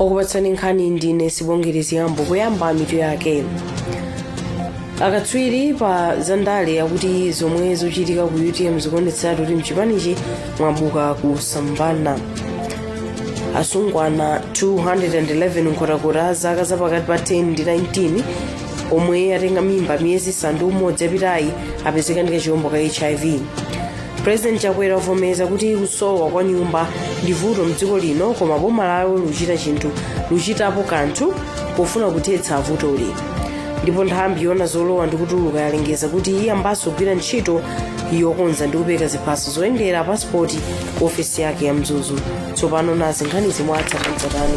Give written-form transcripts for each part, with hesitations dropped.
Okupatsani nkhani ndine Sibongere Ziyambo. Kuyamba mitu yake. Akatswiri pa zandale akuti zomwe zikuchitika ku UTM zikuonetseratu kuti mchipanichi mwabuka kusamvana. Asungwana 211 Nkhotakota, zaka zapakati pa 10 ndi 19, omwe atenga mimba miyezi 6 yapitayi apezeka ndi kachilombo ka HIV. President Chakwera wavomereza kuti kusowa kwa nyumba ndi vuto mdziko lino, koma boma lawo luchita chinthu luchitapo kanthu pofuna kuthetsa vutoli. Ndipo nthambi yoona zolowa ndi kutuluka yalengeza kuti iyambanso kugwira ntchito yokonza ndi kupereka ziphaso zoyendera, pasipoti, ku ofesi yake ya Mzuzu. Tsopano nazi nkhani mwatsatanetsatane.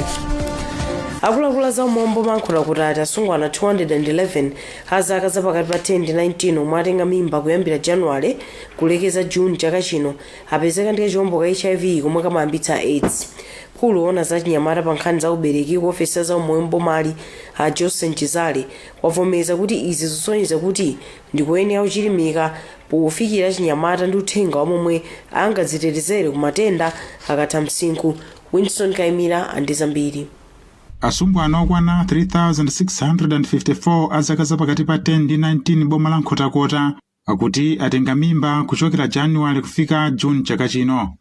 Akuluakulu za umoyo m'boma Nkhotakota ati asungwana 211 a zaka zapakati pa 10 ndi 19 omwe atenga mimba kuyambira Januwale kulekeza June chaka chino apezeka ndi kachilombo ka HIV komwe kamayambitsa AIDS. Mkulu woona za chinyamata pa nkhani za ubereki ku ofesi ya za umoyo m'bomali, a Johnson Chizale, wavomereza kuti izi zisonyeza kuti ndikuyenera kuchilimika pofikira chinyamata ndi uthenga wa momwe angadzitetezere ku matenda akatha msinkhu. Winston Kaimira andi zambiri. Asungwana okwana 3654 a zaka zapakati pa 10 ndi 19 boma la Nkhotakota akuti atenga mimba kuchokera Januwale kufika June chaka chino.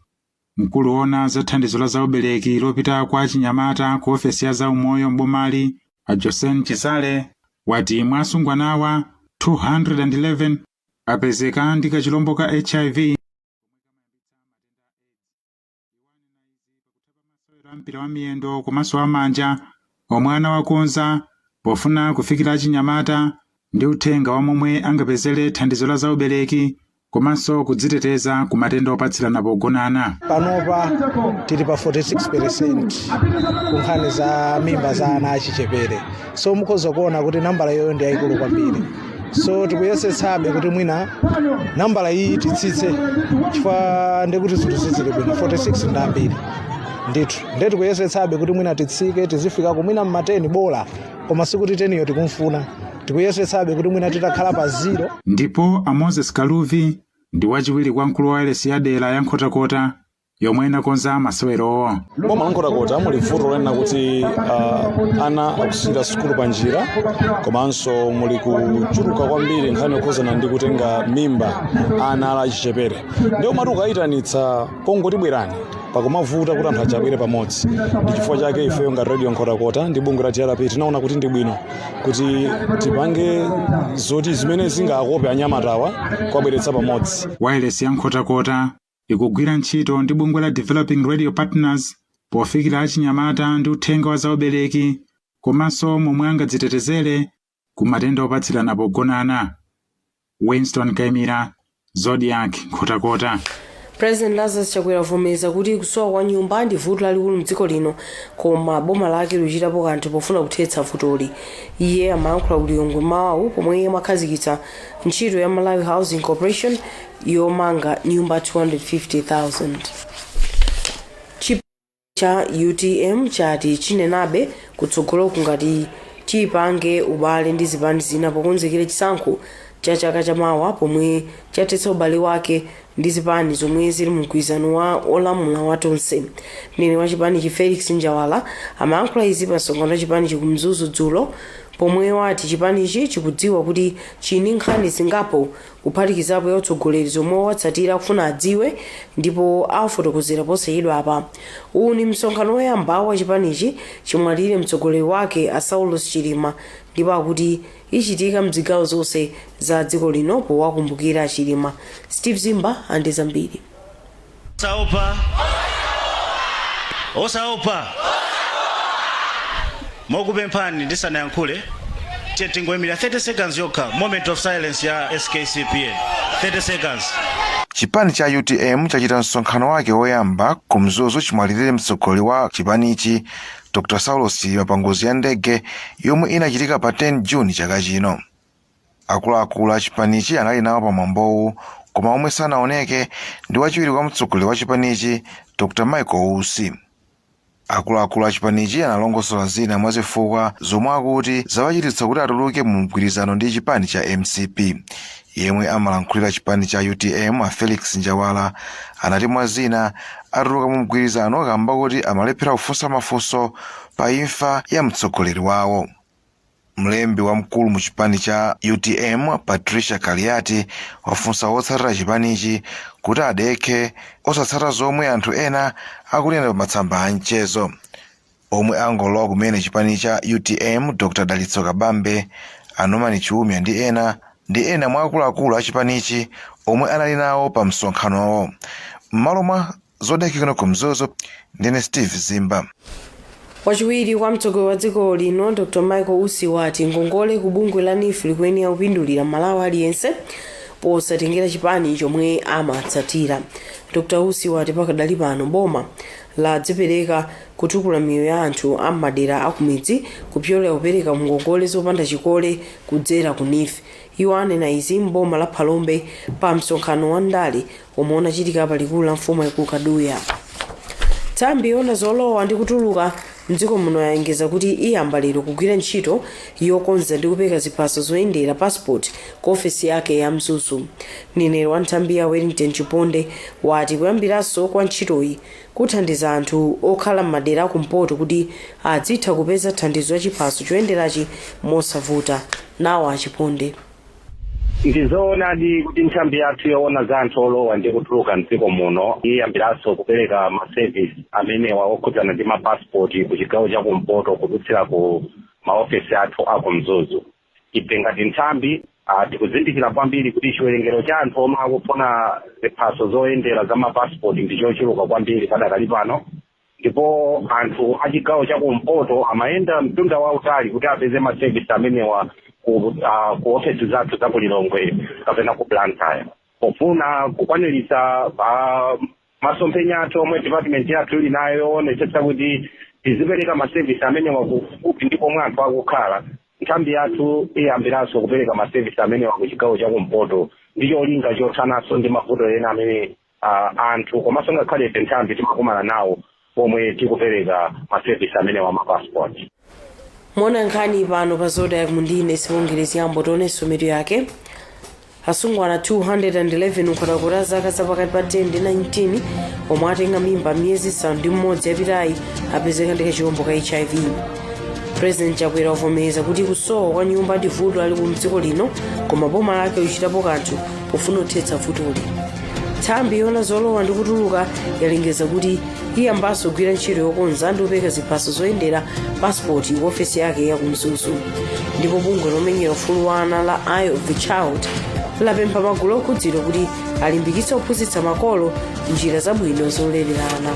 Mkulu woona za thandizo la zaubereki lopita kwa achinyamata ku ofesi ya zaumoyo m'bomali, a Josen Chisale, wati mwa asungwanawa, 211 apezeka ndi kachilombo ka HIV mpira wa miyendo komanso wamanja omwe anawakonza pofuna kufikira achinyamata ndi uthenga wa momwe angapezere thandizo la zaubereki komanso kudziteteza ku matenda opatsirana pogonana. Panopa tili pa 46% ku nkhani za mimba za ana achichepere, so mukhoza kuona kuti nambala iyoyo ndi yayikulu kwambiri. So tikuyesetsabe kuti mwina nambala iyi titsitse, chifukwa ndikuti zinthu sizili bwino. 46 ndi ambiri ndithu, ndiye tikuyesetsabe kuti mwina titsike, tizifikako mwina mma 10 bola, koma sikuti 10 yo tikumfuna. Tikuyesetsabe kuti mwina titakhala pa 0. Ndipo a Moses Kaluvi ndi wachiwiri kwa mkulu wa wailesi ya dera ya Nkhotakota yomwe inakonza masewerowo. Boma la Nkhotakota muli vuto lonena kuti ana akusiyira sukulu pa njira, komanso muli kuchuluka kwambiri nkhani yokhuzana ndi kutenga mimba ana ala achichepere. Ndiye umati ukayitanitsa pongoti bwerani, pakumavuta kuti anthu achabwere pamodzi. Ndi chifukwa chake ifeyo ngati Radio Nkhotakota ndi bungwe la TRP tinaona kuti ndi bwino kuti tipange zoti zimene zingakope anyamatawa kuwabweretsa pamodzi. Wailesi ya Nkhotakota ikugwira ntchito ndi bungwe la Developing Radio Partners pofikira achinyamata ndi uthenga wa zaubereki komanso momwe angadzitetezere ku matenda opatsirana pogonana. Winston Kaimira, Zodiak, Nkhotakota. President Lazarus Chakwera wavomereza kuti kusowa kwa nyumba ndi vuto lalikulu mdziko lino, koma boma lake likuchitapo kanthu pofuna kuthetsa vutoli. Iye amayankhula ku Lilongwe mawawu pomwe iye amakhazikitsa ntchito ya Malawi Housing Corporation yomanga nyumba 250,000. Cha UTM chati chinenabe kutsogoloku ngati chipange ubale ndi zipani zina pokonzekera chisankho cha chaka chamawa, pomwe chathetsa ubale wake ndi zipani zomwe zili mu mgwirizano wa olamula wa Tonse. Mneneri wa chipanichi, Felix Njawala, amayankhula izi pa msonkhano wa chipanichi ku Mzuzu dzulo, pomwe wati chipanichi chikudziwa kuti chili ndi nkhani zingapo, kuphatikizapo ya utsogoleri, zomwe owatsatira akufuna adziwe ndipo awafotokozera posachedwa apa. Uwu ni msonkhano woyamba wa chipanichi chimwalire mtsogoleri wake a Saulos Chilima, ndipo akuti ichitika mzigawo zonse za dziko lino powakumbukira Chilima. Steve Zimba andi zambiri. Osaopa, osaopa. Mokupemphani, ndisanayankhule, tiye tingoyimira 30 seconds yokha, moment of silence ya SKCPN, 30 seconds. Chipani cha UTM chachita msonkhano wake woyamba ku Mzuzu chimwalirire mtsogoleri wa chipanichi, Dr Saulos Chilima, pa ngozi ya ndege yomwe inachitika pa 10 Juni chaka chino. Akuluakulu a chipanichi anali nawo pa mwambowu, koma omwe sanaoneke ndi wachiwiri kwa mtsogoleri wa chipanichi, Dr Michael Usi. Akuluakulu a chipanichi analongosola zina mwa zifukwa zomwe akuti zawachititsa kuti atuluke mu mgwirizano ndi chipani cha MCP. Yemwe amalankhulira chipani cha UTM, a Felix Njawala, anati mwa zina atuluka mu mgwirizano kamba kuti amalephera kufunsa mafunso pa imfa ya mtsogoleri wawo. Mlembi wamkulu mu chipani cha UTM, Patricia Kaliati, wafunsa wotsatira chipanichi kuti adekhe, osatsata zomwe anthu ena akunena pa matsamba a mchezo. Omwe angolowa kumene chipani cha UTM, Dr Dalitso Kabambe, Anomani Chiumia ndi ena ndi ena mwa akuluakulu a chipanichi omwe anali nawo pa msonkhanowo. M'malo mwa Zodiak kuno ku Mzuzu, ndine Steve Zimba. Wachiwiri kwa mtsogoleri wa dziko lino, Dr Michael Usi, wati ngongole ku bungwe la NEEF likuyenera kupindulira Malawi aliyense posatengera chipani chomwe amatsatira. Dr Usi wati pakadali pano boma ladzipereka kutukula miyoyo ya anthu a m'madera akumidzi kupyolera kupereka ngongole zopanda chikole kudzera ku NEEF. Iwo anena izi mboma la Phalombe pa msonkhano wa ndale omwe unachitika pa likulu la mfumu yaikulu Kaduya. Nthambi yoona zolowa ndi kutuluka mdziko muno yalengeza kuti iyamba lero kugwira ntchito yokonza ndi kupereka ziphaso zoyendera, passport, ku ofesi yake ya Mzuzu. Mneneri wa nthambi ya, Wellington Chiponde, wati kuyambiranso kwa ntchitoyi kuthandiza anthu okhala m'madera akumpoto kuti azitha kupeza thandizo la chiphaso choyenderachi mosavuta. Nawo aChiponde. Ndizoonadi kuti nthambi yathu yoona za anthu olowa ndi kutuluka mdziko muno iyambiranso kupereka masevisi amenewa okhudzana ndi mapasipoti ku chigawo cha kumpoto kudutsira ku maofesi athu aku Mzuzu. Ife ngati nthambi tikuzindikira kwambiri kuti chiwerengero cha anthu omwe akufuna ziphaso zoyendera za mapasipoti ndi chochuluka kwambiri padakali pano, ndipo anthu a chigawo cha kumpoto amayenda mtunda wautali kuti apeze masevisi amenewa ku ofesi zathu za ku Lilongwe kapena ku Blantyre. Pofuna kukwaniritsa masomphenya athu omwe department yathu ili nayo yoonetsetsa kuti tizipereka masevisi amenewa kufupi ndi pomwe anthu akukhala, nthambi yathu iyambiranso kupereka masevisi amenewa ku chigawo cha kumpoto ndi cholinga chothananso ndi mavuto ena amene anthu komanso ngakhale ife nthambi timakumana nawo pomwe tikupereka masevisi amenewa, mapassport. Mona nkhani pano pa Zodiak, mundine Sibongerezi Yambo. Tionenso mitu yake. Asungwana 211 Nkhotakota, zaka zapakati pa 10 ndi 19, omwe atenga mimba miyezi 6 yapitayi apezeka ndi kachilombo ka HIV. President Chakwera wavomereza kuti kusowa kwa nyumba ndi vuto lalikulu mdziko lino, koma boma lake lichitapo kanthu pofuna kuthetsa vutoli. Nthambi yoona zolowa ndi kutuluka yalengeza kuti iyambanso kugwira ntchito yokonza ndi kupereka ziphaso zoyendera, passport, ku ofesi yake ya kumzuzu. Ndipo bungwe lomenyera ufulu wa ana la Eye of the Child lapempha magulu okhudzidwa kuti alimbikitse kuphunzitsa makolo njira zabwino zolererana.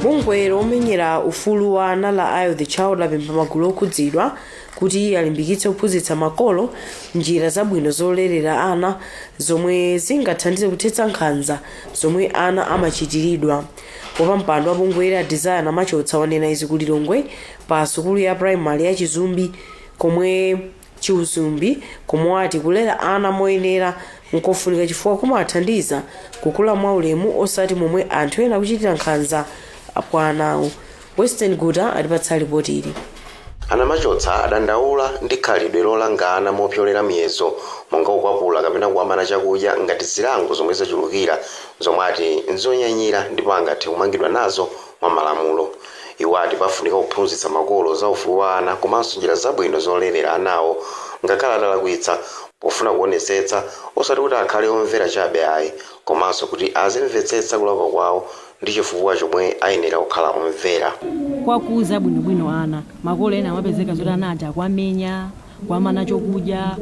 Bungwe lomenyera ufulu wa ana la Eye of the Child lapempha magulu okhudzidwa kuti alimbikitse kuphunzitsa makolo njira zabwino zolerera ana zomwe zingathandize kuthetsa nkhanza zomwe ana amachitiridwa. Wapampando wa bungweli, a Desire Namachotsa, wanena izi ku Lilongwe pa sukulu ya primary ya Chizumbi komwe Chiuzumbi, komwe wati kulera ana moyenera nkofunika chifukwa kumathandiza kukula mwaulemu, osati momwe anthu ena akuchitira nkhanza kwa anawo. Western Guta atipatsa ripoti ili. Anamachotsa adandaula ndi khalidwe lolanga ana mopyolera miyezo, monga kukwapula kapena kuwamana chakudya, ngati zilango zomwe zachulukira, zomwe ati nzonyanyira ndipo angathe kumangidwa nazo mwa malamulo. Iwo ati pafunika kuphunzitsa makolo za ufulu wa ana komanso njira zabwino zolerera anawo ngakhale atalakwitsa, pofuna kuonetsetsa osati kuti akhale omvera chabe ayi, komanso kuti azimvetsetsa kulakwa kwawo ndi chifukwa chomwe ayenera kukhala omvera. Kwakuza bwinobwino ana, makolo ena amapezeka zoti ana aja akwamenya, kwamana chokudya,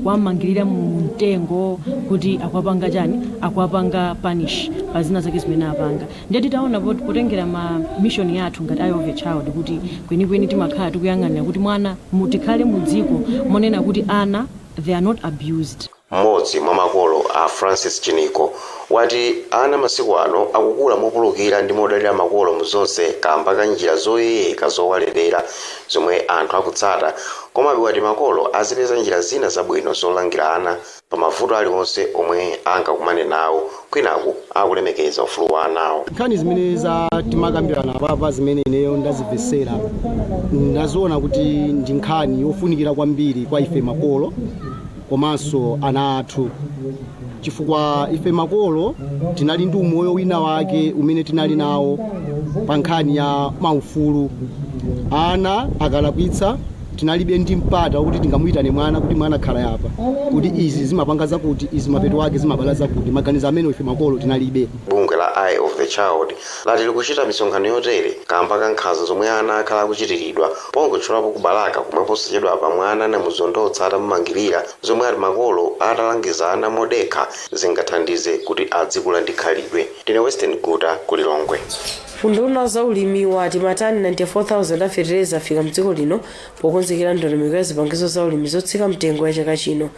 kwamangirira mu mtengo kuti akwapanga chani, akwapanga punish pa zina zake zimene apanga. Ndiye titaona potengera ma mission yathu ngati Eye of a Child kuti kwenikweni timakhala tikuyang'anira kuti mwana tikhale mu dziko monena kuti ana, they are not abused. Mmodzi mwa makolo A Francis Chiniko wati ana masiku ano akukula mopulukira ndi modalira makolo mu zonse kamba ka njira zoyeyeka zowalerera zomwe anthu akutsata. Komabe wati makolo azipeza njira zina zabwino zolangira ana pa mavuto aliwonse omwe angakumane nawo, kwinaku akulemekeza ufulu wa anawo. Nkhani zimene za timakambirana apapa, zimene ineyo ndazimvesera, ndaziona kuti ndi nkhani yofunikira kwambiri kwa ife makolo komanso ana athu, chifukwa ife makolo tinali ndi umoyo wina wake umene tinali nawo pa nkhani ya maufulu. Ana akalakwitsa, tinalibe ndi mpata wakuti tingamuyitane mwana kuti mwana khala yapa, kuti izi zimapanga zakuti, izi mapeto ake zimabala zakuti. Maganizo amene ife makolo tinalibe. Bungwe la Eye of the Child lati likuchita misonkhano yotere kamba ka nkhanza zomwe ana akhala akuchitiridwa, pongotchulapo kubalaka komwe posachedwapa mwana anamuzondotsa atamumangirira, zomwe ati makolo atalangiza ana modekha zingathandize kuti adzikula ndi khalidwe. Ndine Western Guta, kuLilongwe. Unduna za ulimi wati matani 94,000 a fetereza afika mdziko lino pokonzekera ndondomeko ya zipangizo za ulimi zotsika mtengo ya chaka chino.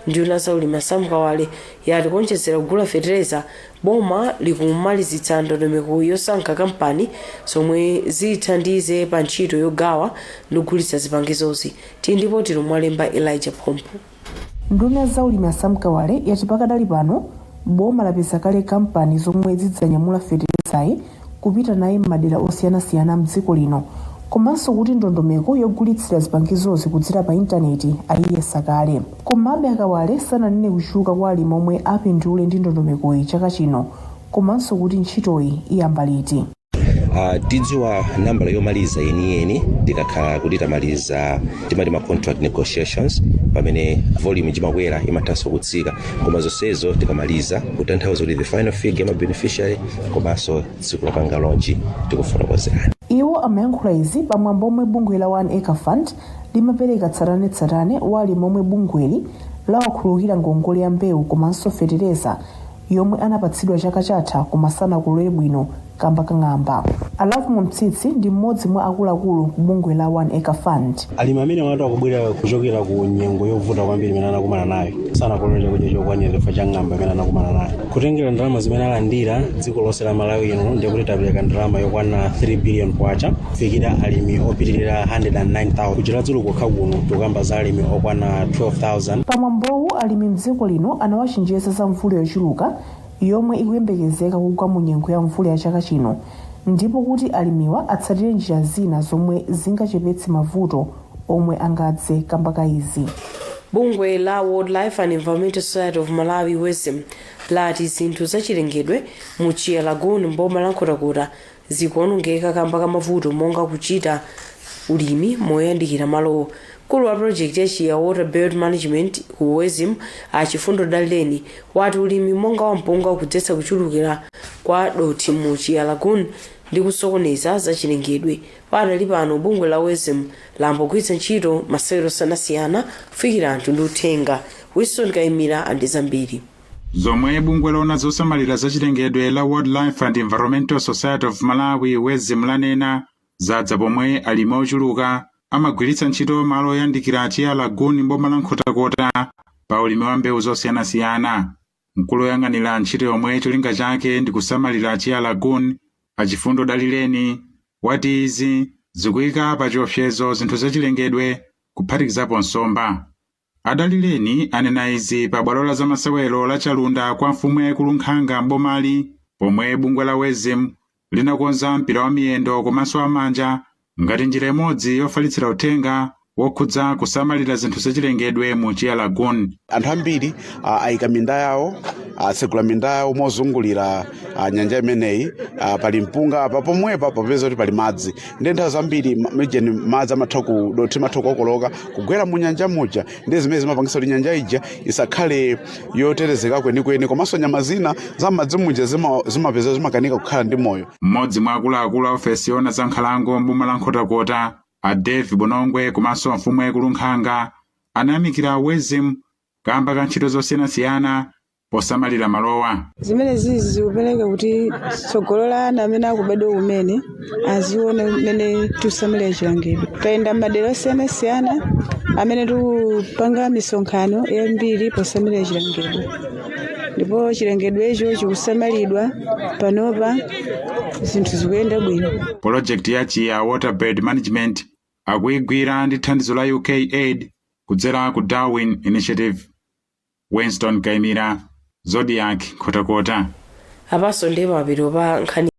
Nduna za ulimi a Sam Kawale yati kuonjezera kugula fetereza, boma likumalizitsa ndondomeko yosankha kampani zomwe zithandize pa ntchito yogawa ndi kugulitsa zipangizozi. Tili ndipo tili mwalemba Elijah Pompo. Nduna za ulimi a Sam Kawale yati pakadali pano boma lapeza kale kampani zomwe zidzanyamula feterezayi kupita naye m'madera osiyanasiyana mdziko lino, komanso kuti ndondomeko yogulitsira zipangizozi kudzera pa intaneti ayiyesa kale. Komabe aKawale sananene kuchuluka kwa alimi omwe apindule ndi ndondomekoyi chaka chino, komanso kuti ntchitoyi iyamba liti. Tidziwa nambala yomaliza yeniyeni tikakhala kuti tamaliza timati ma contract negotiations, pamene volume imakwera, imathanso kutsika, koma zonsezo tikamaliza, kutanthauza kuti the final figure ma beneficiary komanso tsiku lopanga launch, tikufotokozerani. Iwo amayankhula izi pamwambo omwe bungwe la One Acre Fund limapereka tsatanetsatane wa alimi omwe bungweli lawakhululukira ngongole ya mbewu komanso fetereza yomwe anapatsidwa chaka chatha koma sanakolole bwino kamba kang'amba. Alavu Mtsitsi ndi mmodzi mwa akuluakulu ku bungwe la One Acre Fund. Alimi amene watu akubwera kuchokera ku nyengo yovuta kwambiri imene anakumana nayo, sanakolole chakudya chokwanira chifukwa cha ng'amba imene anakumana nayo. Kutengera ndalama zimene alandira dziko lonse la Malawi ino, ndiye kuti tapereka ndalama yokwana 3 billion kwacha kufikira alimi opitirira 109,000. KuChiradzulu kokha kuno tikukamba za alimi okwana 12,000. Pamwambowu alimi mdziko lino anawachenjeza za mvula yochuluka yomwe ikuyembekezeka kugwa mu nyengo ya mvula ya chaka chino, ndipo kuti alimiwa atsatire njira zina zomwe zingachepetse mavuto omwe angadze kamba ka izi. Bungwe la Wildlife and Environmental Society of Malawi, WESM, lati zinthu zachilengedwe mu Chia Lagoon mboma la Nkhotakota zikuonongeka kamba ka mavuto monga kuchita ulimi moyandikira malowo. Mkulu wa project ya Chia Water Bird Management ku WESM, aChifundo Daleni, wati ulimi monga wampunga ukudzetsa kuchulukira kwa dothi mu Chia Lagoon ndi kusokoneza zachilengedwe. Padali pano bungwe la WESM lambogwiritsa ntchito masewero osiyanasiyana kufikira anthu ndi uthenga. Wilson Kayimira andi zambiri. Zomwe bungwe lona zosamalira zachilengedwe la Wildlife and Environmental Society of Malawi, WESM, lanena zadza pomwe alimi ochuluka amagwiritsa ntchito malo oyandikira Chia Lagoon mboma la Nkhotakota pa ulimi wa mbewu zosiyanasiyana. Mkulu woyang'anira ntchito yomwe cholinga chake ndi kusamalira Chia Lagoon, aChifundo Dalileni, wati izi zikuyika pa chiopsezo zinthu zachilengedwe, kuphatikizapo nsomba. Adalileni anena izi pa bwalo la zamasewero la Chalunda kwa mfumu yayikulu Nkhanga mbomali, pomwe bungwe la WESM linakonza mpira wa miyendo komanso amanja ngati njira imodzi yofalitsira uthenga wokhudza kusamalira zinthu zachilengedwe mu Chia Lagoon. Anthu ambiri ayika minda yawo, atsegula minda yawo mozungulira nyanja imeneyi. Pali mpunga apa pomwepa, popeza kuti pali madzi, ndi nthawi zambiri mijeni madzi amatha ku dothi amatha kukokoloka kugwera mu nyanja muja, ndi zimene zimapangisa kuti nyanja ija isakhale yotetezeka kwenikweni, komanso nyama zina za m'madzi muja zimapeza zimakanika kukhala ndi moyo. Mmodzi mwa akuluakulu a ofesi yoona za nkhalango mboma la Nkhotakota, a Dave Bonongwe, komanso mfumu yayikulu Nkhanga anayamikira WESM kamba ka ntchito zosiyanasiyana posamalira malowa. Zimene zizi zikupereka kuti tsogolo la ana amene akubadwa kumene azione mmene tikusamalira chilengedwe. Tayenda m'madera osiyanasiyana amene tikupanga misonkhano yambiri posamalira chilengedwe. Ndipo chilengedwecho chikusamalidwa panopa, zinthu zikuyenda bwino. Polojekiti ya Chiya Waterbed Management akuyigwira ndi thandizo la UK Aid kudzera ku Darwin Initiative. Winston Kaimira, Zodiak, Nkhotakota. Apanso ndiye pamapeto pa nkhani.